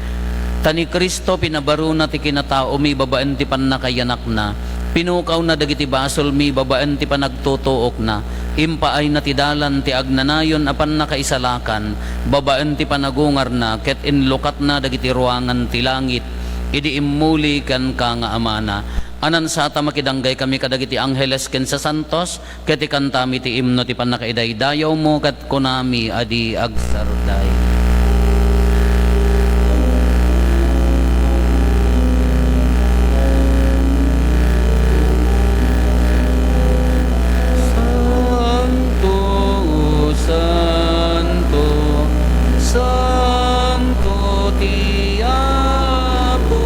Ta ni Cristo pinabaruna ti kinataomi babaen ti pannakayanakna. Pinukawna dagiti basolmi babaen ti panagtutuokna. Impaayna ti dalan ti agnanayon a pannakaisalakan babaen ti panagungarna ket inlukatna dagiti ruangan ti langit idi immuli kenka nga Amana. Anansata makidanggay kami kadagiti angheles ken sasantos, ket ikantami ti imno ti pannakaidaydayawmo, ket kunami a di agsarday. Santo, santo, santo ti Apo,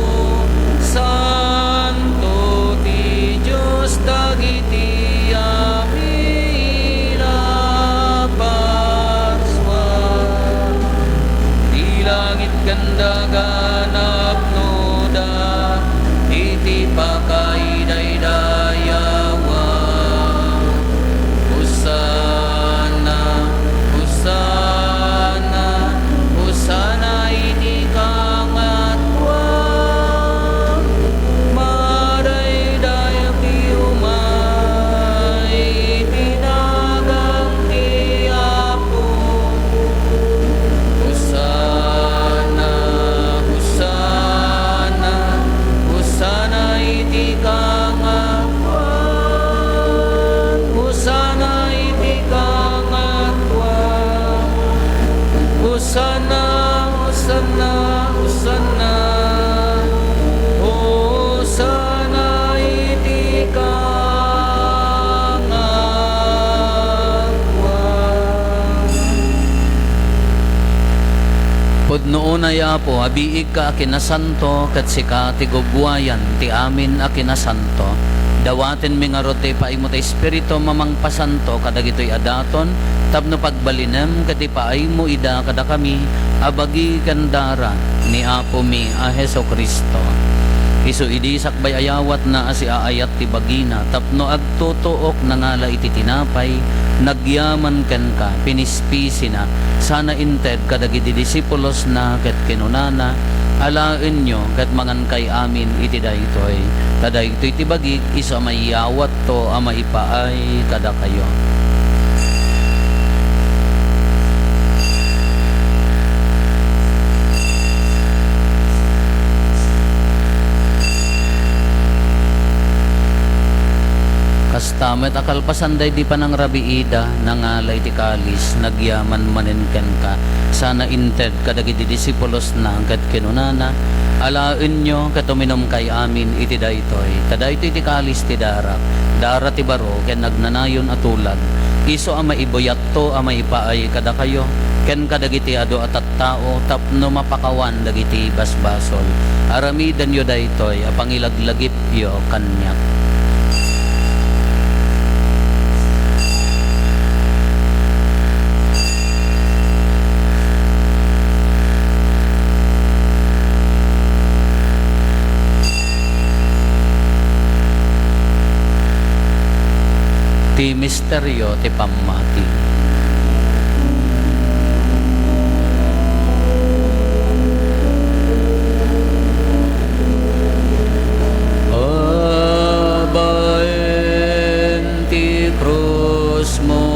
santo ti Dios dagiti amira a parsua. Ti langit ken daga napnoda iti pakaidaydayawa. Hosanna, Hosanna, Hosanna iti kangatoan. Madaydayaw ti umay iti nagan ti Apo. Hosanna, Hosanna, Hosanna iti kangatoan. Hosanna iti kangatoan. Hosanna, Hosanna, Hosanna. Hosanna iti kangatoan. Pudno unay, Apo, a biigka a kinasanto, ket sika ti gubbuayan ti amin a kinasanto. Dawatenmi ngarud ti ipaaymo ti Espiritum a mangpasanto kadagitoy a daton tapno pagbalinem ket ipaaymo ida kadakami a bagi ken dara ni Apomi a Jesu-Cristo. Isu idi sakbay a yawatna a siaayat ti bagina tapno agtutuok nangala iti tinapay, nagyaman kenka, pinispisina, sana inted kadagiti disipulosna ket kinunana, "Alaenyo ket mangankay amin iti daytoy, ta daytoy ti bagik isu a mayawatto a maipaay kadakayo." Kasta met a kalpasan daydi panangrabiida, nangala iti kalis, nagyaman manen kenka, sana inted kadagiti disipulosna ket kinunana, "Alaenyo ket uminumkay amin iti daytoy, ta daytoy ti kalis ti darak, dara ti baro ken agnanayon a tulag, isu a maibuyatto a maipaay kadakayo ken kadagiti adu a tattao tapno mapakawan dagiti basbasol. Aramidenyo daytoy a pangilaglagipyo kaniak." Ti misterio ti pammati. Babaen ti krusmo,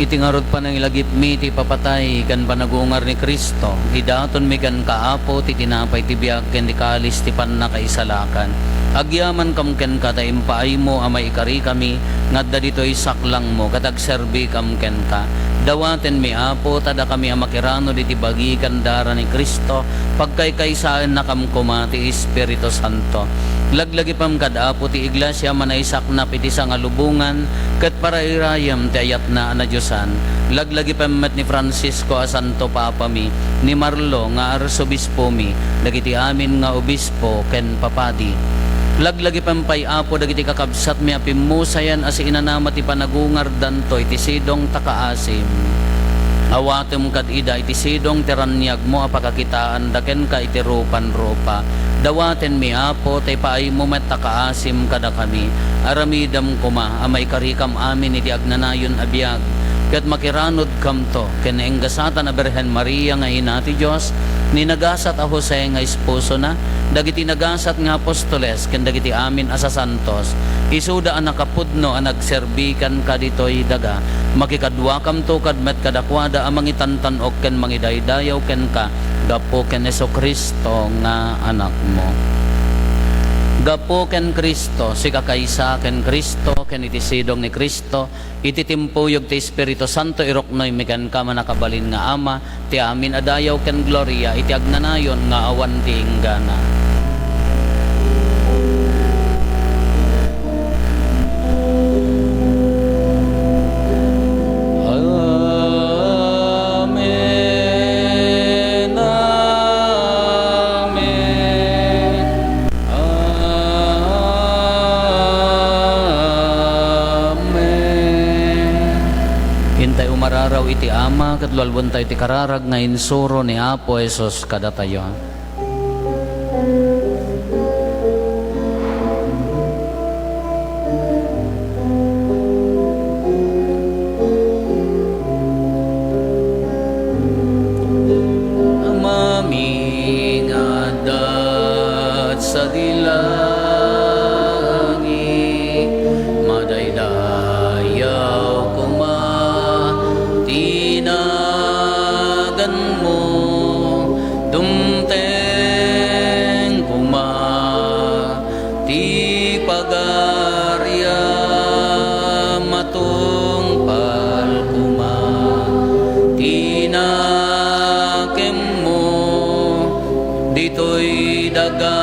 Iti ngarud panangilagipmi ti ipapatay ken panagungar ni Cristo, idatonmi kenka, Apo, ti tinapay ti biag ken ti kalis ti pannakaisalakan. Agyamankam kenka ta impaaymo a maikarikami nga adda ditoy saklangmo ket agserbikam kenka. Dawatenmi, Apo, ta dakami a makiranod iti bagi ken dara ni Cristo, pagkaykaysaennakam koma ti Espiritu Santo. Laglagipem kad, Apo, ti iglesia a manaisaknap iti sangalubongan ket parairayem ti ayatna a nadiosan. Laglagipem met ni Francisco a Santo Papami, ni Marlo nga Arsobispomi, dagiti amin nga obispo ken papadi. Laglagipem pay, Apo, dagiti kakabsatmi a pimmusayan a siinanama ti panagungardanto iti sidong ta kaasim. Awatem kad ida iti sidong ti raniagmo a pakakitaanda kenka iti rupan rupa. Dawatenmi, Apo, ta ipaaymo met ta kaasim kadakami. Aramidem koma a maikarikam amin iti agnanayon a biag, ket makiranodkamto ken naenggasatan a Birhen Maria nga Ina ti Dios, ni nagasat a Jose nga esposona, dagiti nagasat nga apostoles, ken dagiti amin a sasantos, isuda a nakapudno a nagserbi kenka ditoy daga. Makikaduakamto kad met kadakuada a mangitantan-ok ken mangidaydayaw kenka gapu ken Jesu-Cristo nga Anakmo. Gapu ken Cristo, sika kaysa ken Cristo, ken iti sidong ni Cristo, iti timpuyog ti Espiritu Santo, iruknoymi kenka, mannakabalin nga Ama, ti amin a dayaw ken gloria iti agnanayon nga awan ti inggana. Amen, amen. Amen. Intay umararaw iti Ama ket lualbentayo ti kararag nga insuro ni Apo Jesus kadatayo. Amami nga adda sadi langit, madaydayaw koma ti naganmo, dumteng koma ti pagariam, matungpal koma ti nakemmo ditoy daga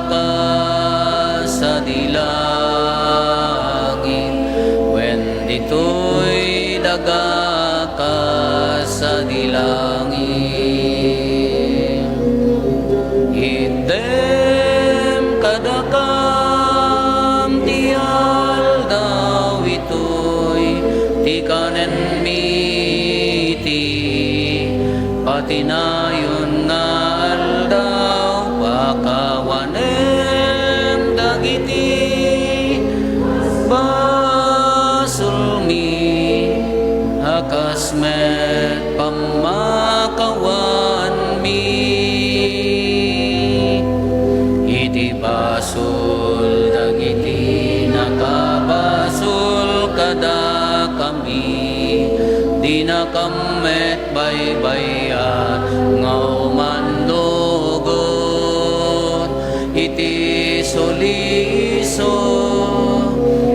kas sadi langit, wen ditoy daga kas sadi langit. Itdem kadakam ti aldaw itoy ti kanenmi iti patinayon nga aldaw. Pakawanem dagiti basolmi a kas met pammakawanmi iti basol dagiti nakabasol kadakami. Dinakam met baybay-an nga umannugot iti suliso,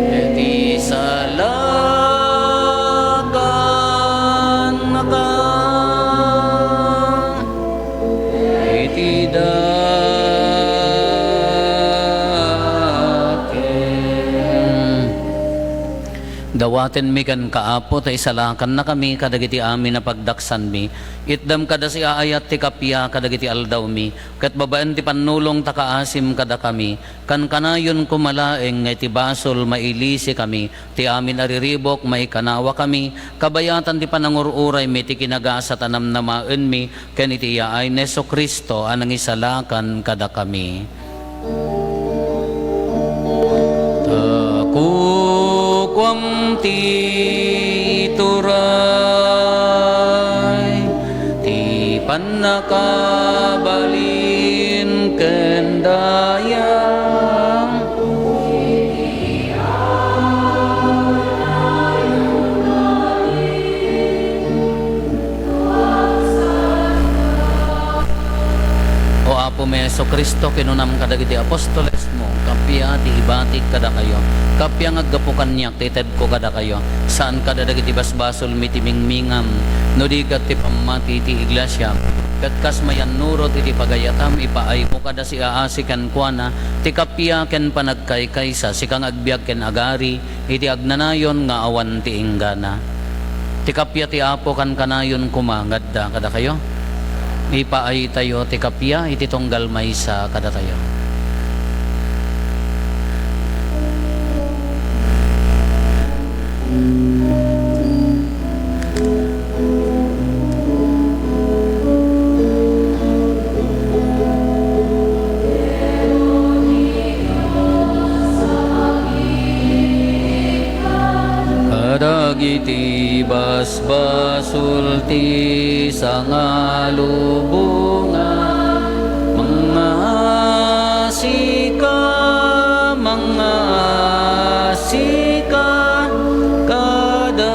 iti salakannaka iti dakem. Dawatenmi kenka, Apo, ta isalakannakami kadagiti amin a pagdaksanmi. Itdem kada siaayat ti kappia kadagiti aldawmi, ket babaen ti pannulong ta kaasim kadakami. Kankanayon koma laeng nga iti basol mailisikami, ti amin a riribuk maikanawakami, kabayatan ti panangur-uraymi ti kinagasat a namnamaenmi, ken iti yaay ni Jesu-Cristo a nangisalakan kadakami. Ta kukuam ti ituray ti pannakabalin ken dayang. Cristo, kinunam kadagiti apostolesmo, kappia ti ibatik kadakayo, kappia nga aggapu kaniak ti itedko kadakayo, saan kada dagiti basbasolmi ti mingmingam, no di ket ti pammati ti iglesiam. Ket kas mayannurot iti pagayatam, ipaaymo kada siaasi kenkuana ti kappia ken panagkaykaysa, sika nga agbiag ken agari, iti agnanayon nga awan ti inggana. Ti kappia ti Apo kankanayon koma nga adda kadakayo. Ipaaytayo ti kappia iti tunggal maysa kadatayo. Kadagiti basbasol ti sangalubongan, mangngaasika, mangngaasika kadakami.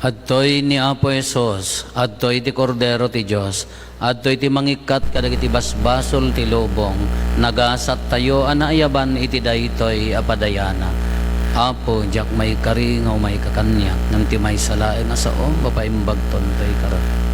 Adtoy ni Apo Jesus, adtoy ti Kordero ti Dios, adtoy ti mangikkat kadagiti basbasol ti lubong. Nagasattayo a naayaban iti daytoy a padayanak. Apo, diak maikari nga umayka kaniak, ngem ti maysa laeng a sao, mapaimbagton toy karek.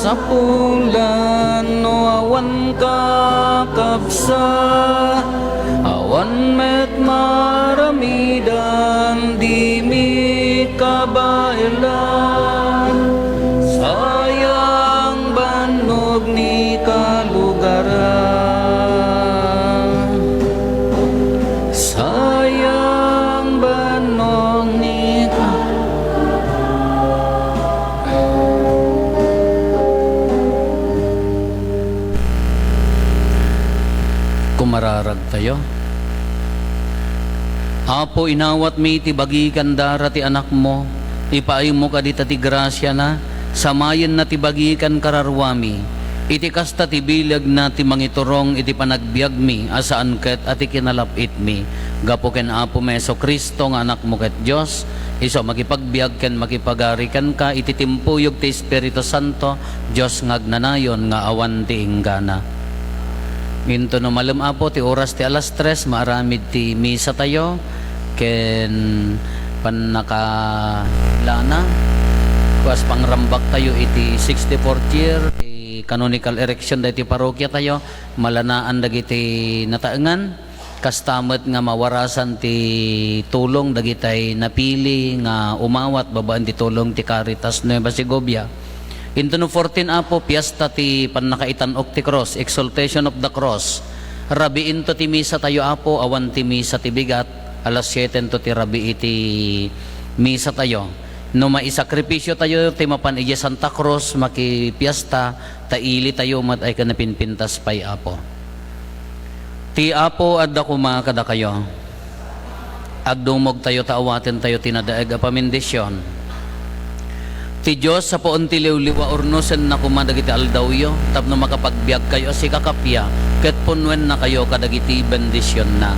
Apulan no awan kakabsat, awan met maramidan di mi kabaelan. Sayang bannog ni kalugaran. Sayang bannog ni ka- Kumararag tayo. Apo, inawatmi ti bagi ken dara ti Anakmo. Ipaaymo kadi ta ti grasiana, samayenna ti bagi ken kararuami. Iti kasta ti bilegna ti mangiturong iti panagbiagmi a saan ket a ti kinalap-itmi. Gapu ken Apomi Jesu-Cristo nga Anakmo ket Dios, isu a makipagbiag ken makipagari kenka iti timpuyog ti Espiritu Santo, Dios nga agnanayon nga awan ti inggana. Intono malem, Apo, ti oras ti alas tres, maaramid ti misa tayo ken pannakilana. Kas pangrambak tayo iti sixty-fourth year ti canonical erection daytoy parokia tayo, malanaan dagiti nataengan. Kasta met nga mawarasan ti tulong dagitay napili nga umawat babaen ti tulong ti Caritas Nueva Segovia. Intono fourteen, Apo, piesta ti pannakaitan-ok ti krus, Exaltation of the Cross. Rabiinto ti misa tayo, Apo, awan ti misa ti bigat, alas sietento ti rabii ti misa tayo. No maisakripisio tayo ti mapan idiay Santa Cruz, makipiesta, ta ili tayo met ay ken napinpintas pay, Apo. Ti Apo adda koma kadakayo. Agdumog tayo ta awaten tayo ti nadaeg a pamendisyon. Ti Dios a puon ti liwliwa, urnosenna koma dagiti aldawyo tapno makapagbiagkayo a sikakappia ket punnoennakayo kadagiti bendisionna.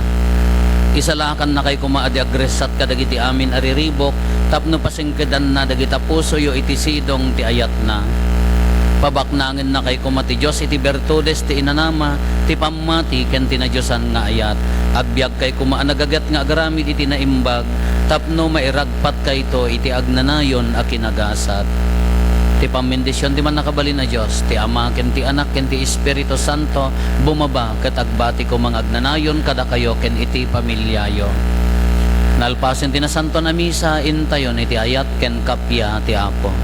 Isalakannakay koma a di agressat kadagiti amin a riribuk tapno pasingkedanna dagita pusoyo iti sidong ti ayatna. Pabaknangennakay koma ti Dios iti bertudes ti inanama, ti pammati ken ti nadiosan nga ayat. Agbiagkay koma a nagaget nga agaramid iti naimbag tapno mairagpatkayto iti agnanayon a kinagasat. Ti pammendision ti Mannakabalin a Dios, ti Ama ken ti Anak ken ti Espiritu Santo, bumaba ket agbati koma nga agnanayon kadakayo ken iti familiayo. Nalpasen ti Nasanton a Misa, intayon iti ayat ken kappia ti Apo.